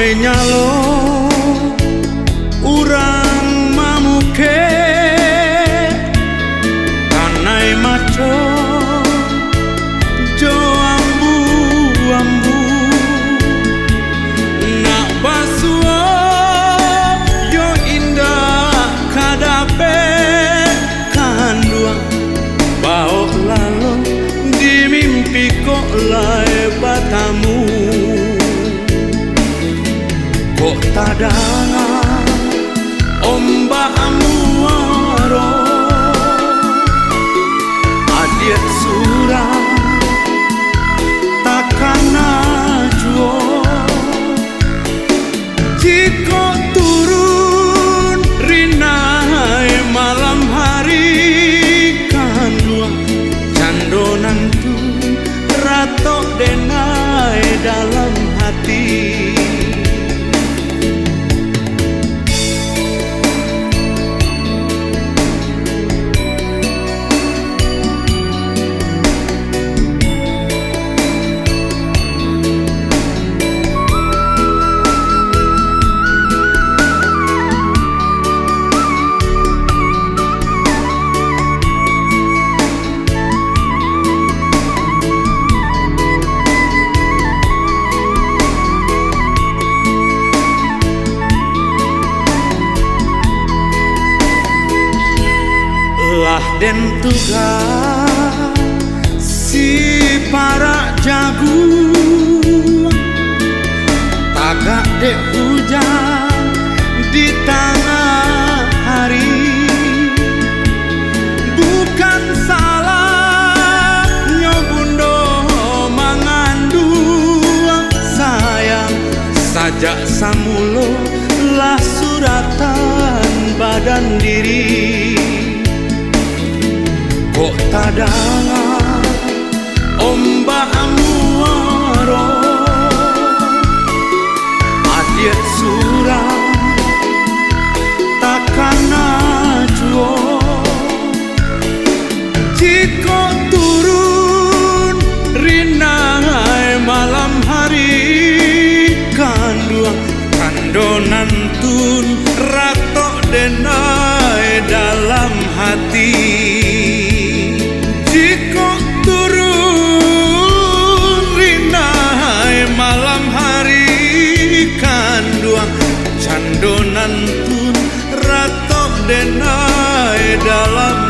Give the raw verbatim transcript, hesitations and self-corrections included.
Nyalo urang mamukek kanai maco jo ambu-ambu, nak basuo jo indak ka dapek kanduang. Baok lalo di mimpi kok lai batamu. Kok tadanga ombak muaro, adiak surang takana juo. Jikok turun rinai malam hari, kanduang cando nan tu ratok denai dalam hati. Lah den tuga si parak jaguang, tagak dek hujan di tangah hari. Bukan salahnyo bundo manganduang, sayang, sajak samulo lah suratan badan diri. Kok tadanga ombak muaro, adiak surang takana juo. Jikok turun rinai malam hari, kanduang cando nan tun ratok denai dalam hati. Jikok turun rinai malam hari, kanduang cando nan tun ratok denai dalam